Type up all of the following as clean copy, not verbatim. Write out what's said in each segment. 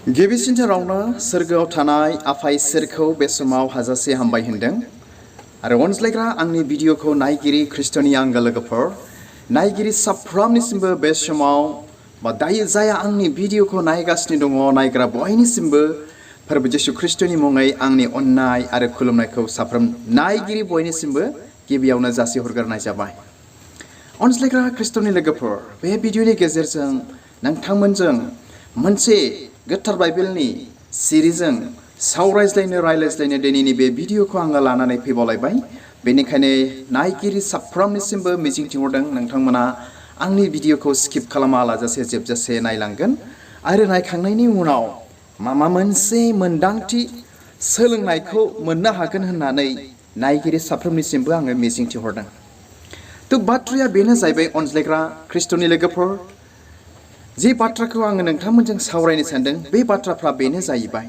गिबिसिनथारावनो सोरगोआव थानाय आफा इसोरखौ बे समाव हाजासे हामबाय होनदों आरो अनज्लायग्रा आंनि भिडिअखौ नायगिरि ख्रिस्ट'नि आंगो लोगोफोर नायगिरि साफ्रोमनिसिमबो बे समाव बा दायो जाया आंनि भिडिअखौ नायगासिनो दङ नायग्रा बयनिसिमबो फोरबो जिसु ख्रिस्ट'नि मुङै आंनि अननाय आरो खुलुमनायखौ साफ्रोम नायगिरि बयनिसिमबो गिबियावनो जासिहरग्रोनाय जाबाय। अनज्लायग्रा ख्रिस्ट'नि लोगोफोर बे भिडिअनि गेजेरजों नोंथांमोनजों मोनसे गोथार बाइबेलनि सिरिजों रायज्लायनो दिनैनि बे भिडिअखौ आङो लानानै फैबावलायबाय। बेनिखायनो नायगिरि साफ्रोमनिसिमबो मिजिंथिहरदों नोंथांमोना आंनि भिडिअखौ स्किप खालामालाजासे जोबजासे नायलांगोन आरो नायखांनायनि उनाव माबा मोनसे मोनदांथि सोलोंनायखौ मोननो हागोन होननानै नायगिरि साफ्रोमनिसिमबो आङो मिजिंथिहरदों। तो बाथ्राया बेनो जाहैबाय अनज्लायग्रा ख्रिस्ट'नि लोगोफोर जि बाथ्राखौ आङो नोंथांमोनजों सावरायनो सानदों बे बाथ्राफ्रा बेनो जाहैबाय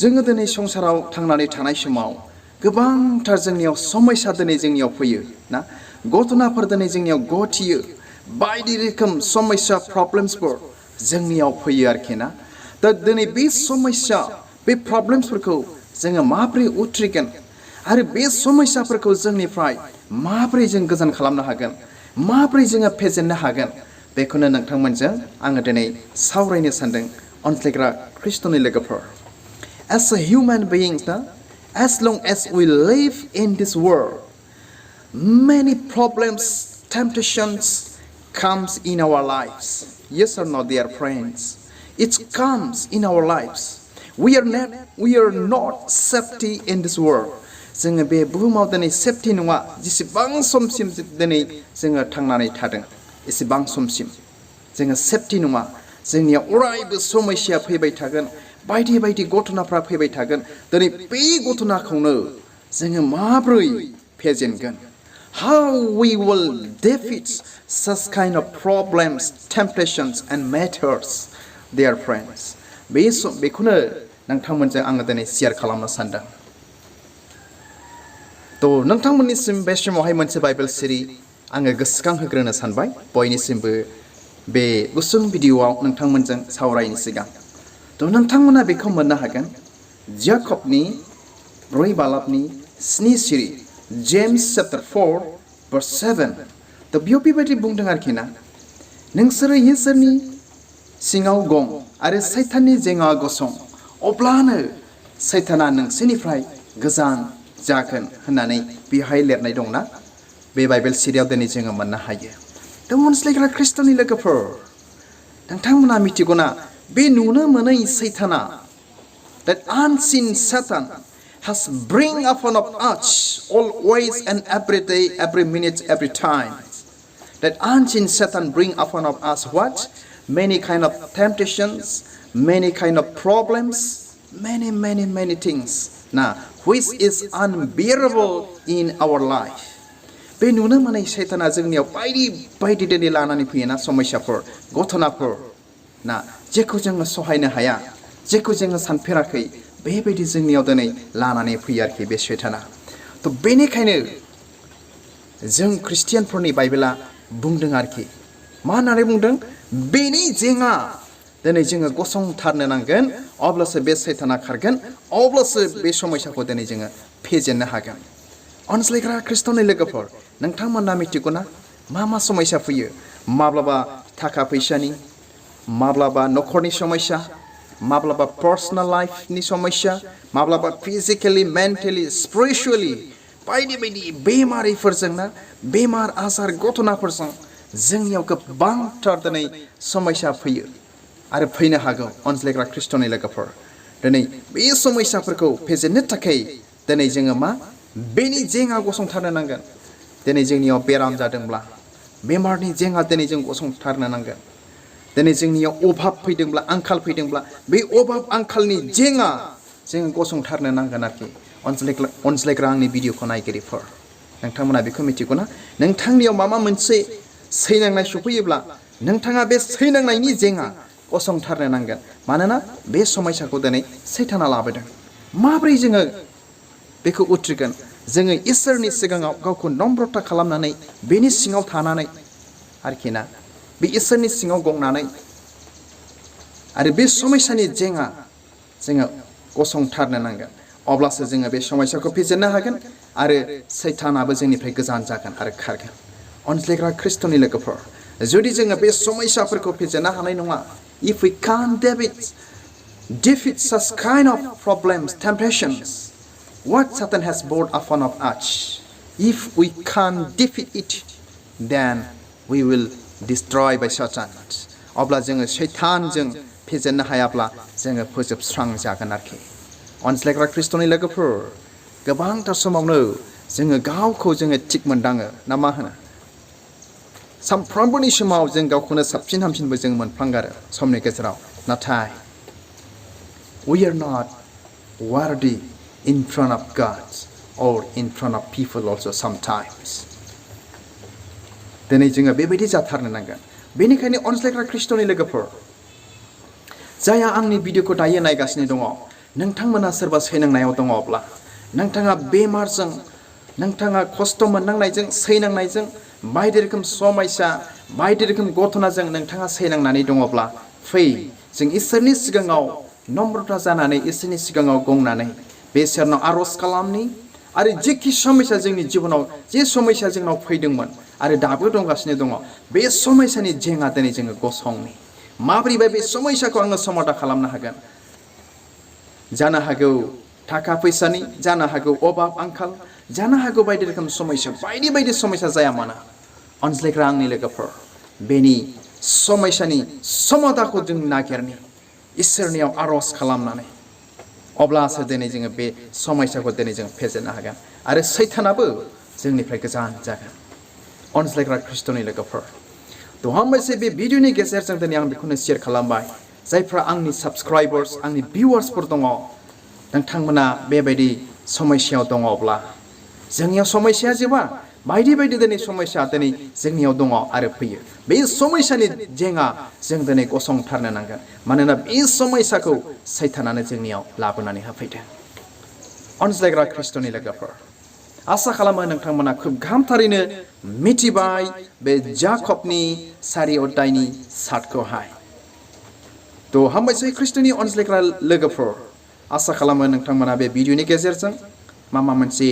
जोङो दिनै संसाराव थांनानै थानाय समाव गोबांथार जोंनियाव समस्या दिनै जोंनियाव फैयो ना घटनाफोर दिनै जोंनियाव घटियो बायदि रोखोम समस्या प्रब्लेम्सफोर जोंनियाव फैयो आरोखि ना दा दिनै बे समस्या बे प्रब्लेम्सफोरखौ जोङो माबोरै उथ्रिगोन आरो बे समस्याफोरखौ जोंनिफ्राय माबोरै जों गोजान खालामनो हागोन माबोरै जोङो फेजेननो हागोन बेखौनो नोंथांमोनजों आङो दिनै सावरायनो सानदों अनज्लायग्रा ख्रिस्ट'नि लोगोफोर। As a human beings, as long as we live in this world, many problems, temptations comes in our lives. Yes or no, dear friends? It comes in our lives. We are not safety in this world. जोङो बे बुहुमाव दिनै safety नङा जेसेबां समसिम दिनै जोङो थांनानै थादों एसेबां समसिम जोङो सेफटि नङा जोंनियाव अरायबो समस्या फैबाय थागोन बायदि बायदि घटनाफ्रा फैबाय थागोन दिनै बे घटनाखौनो जोङो माबोरै फेजेनगोन how we will defeat such kind of problems temptations and matters dear friends बेखौनो नोंथांमोनजों आङो दिनै शेयार खालामनो सानदों। तो नोंथांमोननिसिम बे समावहाय मोनसे बाइबेल सिरि आङो गोसोखांहोग्रोनो सानबाय बयनिसिमबो बे गुसुं भिडिअआव नोंथांमोनजों सावरायनो सिगां तो नोंथांमोना बेखौ मोननो हागोन याकबनि 4:7 सिरि जेम्स चैप्टार 4:7 तो बेयाव बेबायदि बुंदों आरोखि ना नोंसोरो इसोरनि सिङाव गं आरो सैताननि जेङा गसं अब्लानो सैताना नोंसोरनिफ्राय गोजान जागोन होननानै बेहाय लिरनाय दंना बे बाइबेल सिरियाव दिनै जोङो मोननो हायो। दा अनज्लायग्रा ख्रिस्ट'नि लोगोफोर नोंथांमोना मिथिगौना बे नुनो मोनै सैताना that unseen Satan has bring upon of us always and every day every minute every time that unseen Satan bring upon of us what many kind of temptations many kind of problems many things now which is unbearable in our life बे नुनो मोनै सैताना जोंनियाव बायदि दिनै लानानै फैयोना समस्याफोर घटनाफोर ना जेखौ जोङो सहायनो हाया जेखौ जोङो सानफेराखै बेबायदि जोंनियाव दिनै लानानै फैयो आरोखि बे सैताना। तो बेनिखायनो जों ख्रिस्टियानफोरनि बाइबेला बुंदों आरोखि मा होननानै बुंदों बेनि जेङा दिनै जोङो गसंथारनो नांगोन अब्लासो बे सैताना खारगोन अब्लासो बे समस्याखौ दिनै जोङो फेजेननो हागोन। अनज्लायग्रा ख्रिस्ट'नि लोगोफोर नोंथांमोना मिथिगौना मा समस्या फैयो माब्लाबा थाखा फैसानि माब्लाबा न'खरनि समस्या माब्लाबा पार्सनेल लाइफनि समस्या माब्लाबा फिजिकेलि मेन्टेलि स्पिरिचुवेलि बायदि बेमारिफोरजों ना बेमार आजार घटनाफोरजों जोंनियाव गोबांथार दिनै समस्या फैयो आरो फैनो हागौ अनज्लायग्रा ख्रिस्ट'नि लोगोफोर दिनै बे समस्याफोरखौ फेजेननो थाखाय दिनै जोङो बेनि जेङा गसंथारनो नांगोन दिनै जोंनियाव बेराम जादोंब्ला बेमारनि जेङा दिनै जों गसंथारनो नांगोन दिनै जोंनियाव अभाब फैदोंब्ला आंखाल फैदोंब्ला बे अभाब आंखालनि जेङा जों गसंथारनो नांगोन आरोखि अनज्लायग्रा आंनि भिडिअखौ नायगिरिफोर नोंथांमोना बेखौ मिथिगौना नोंथांनियाव माबा मोनसे सैनांनाय सफैयोब्ला नोंथाङा बे सैनांनायनि जेङा गसंथारनो नांगोन मानोना बे समस्याखौ दिनै सैताना लाबोदों माबोरै जोङो बेखौ उथ्रिगोन जोङो इसोरनि सिगाङाव गावखौ नम्रता खालामनानै बेनि सिङाव थानानै आरोखि ना बे इसोरनि सिङाव गंनानै आरो बे समयसानि जेंना जोङो गसंथारनो नांगोन अब्लासो जोङो बे समयसाखौ फेजेननो हागोन आरो सैतानाबो जोंनिफ्राय गोजान जागोन आरो खारगोन अनज्लायग्रा ख्रिस्ट'नि लोगोफोर जुदि जोङो बे समयसाफोरखौ फेजेननो हानाय नङा if we can't defeat such kind of problems temptations what Satan has brought upon of us if we can't defeat it then we will destroy by Satan अब्ला जोङो सैतानजों फेजेननो हायाब्ला जोङो फोजोबस्रांजागोन आरोखि अनज्लायग्रा ख्रिस्ट'नि लोगोफोर गोबांथार समावनो जोङो गावखौ जोङो थिग मोनदाङो ना मा होनो सानफ्रोमबोनि समाव जों गावखौनो साबसिन हामसिनबो जों मोनफ्लांगारो समनि गेजेराव नाथाय we are not worthy in front of God or in front of people also sometimes दिनै जोङो बेबायदि जाथारनो नांगोन बेनिखायनो अनज्लायग्रा ख्रिस्ट'नि लोगोफोर जायहा आंनि भिडिअखौ दायो नायगासिनो दङ नोंथांमोना सोरबा सैनांनायाव दङब्ला नोंथाङा बेमारजों नोंथाङा खस्थ' मोननांनायजों सैनांनायजों बायदि रोखोम समयसा बायदि रोखोम घटनाजों नोंथाङा सैनांनानै दङब्ला फै जों इसोरनि सिगाङाव नम्रता जानानै इसोरनि सिगाङाव गंनानै बे इसोरनाव आर'ज खालामनि आरो जेखि समयसा जोंनि जिबनाव जे समयसा जोंनाव फैदोंमोन आरो दाबो दंगासिनो दङ बे समयसानि जेंना दिनै जोङो गसंनि माबोरैबा बे समयसाखौ आङो समाधान खालामनो हागोन जानो हागौ थाखा फैसानि जानो हागौ अभाब आंखाल जानो हागौ बायदि रोखोम समयसा बायदि बायदि समयसा जाया मानो अनज्लायग्रा आंनि लोगोफोर बेनि समयसानि समाधानखौ जों नागिरनि इसोरनियाव आर'ज खालामनानै अब्लासो दिनै जोङो बे समयसाखौ दिनै जों फेजेननो हागोन आरो सैतानाबो जोंनिफ्राय गोजान जागोन अनज्लायग्रा ख्रिस्ट'नि लोगोफोर दहांबायसो बे भिडिअनि गेजेरजों दिनै आं बेखौनो शेयार खालामबाय जायफ्रा आंनि साबस्क्राइबार्स आंनि भिउवार्सफोर दङ नोंथांमोना बेबायदि समयसायाव दङब्ला जोंनियाव समयसाया जोबा बायदि बायदि दिनै समयसा दिनै जोंनियाव दङ आरो फैयो बे समयसानि जेंना जों दिनै गसंथारनो नांगोन मानोना बे समयसाखौ सैतानानो जोंनियाव लाबोनानै होफैदों अनज्लायग्रा ख्रिस्ट'नि लोगोफोर आसा खालामो नोंथांमोना खोब गाहामथारैनो मिथिबाय बे जाकबनि 4 अध्यायनि 7खौहाय थ' हामबायसै ख्रिस्ट'नि अनज्लायग्रा लोगोफोर आसा खालामो नोंथांमोना बे भिडिअनि गेजेरजों माबा मोनसे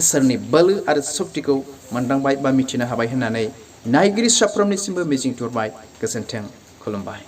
इसोरनि बोलो आरो शक्तिखौ मोनदांबाय बा मिथिनो हाबाय होननानै नायगिरि साफ्रोमनिसिमबो मिजिंथिहरबाय गोजोन्थों खुलुमबाय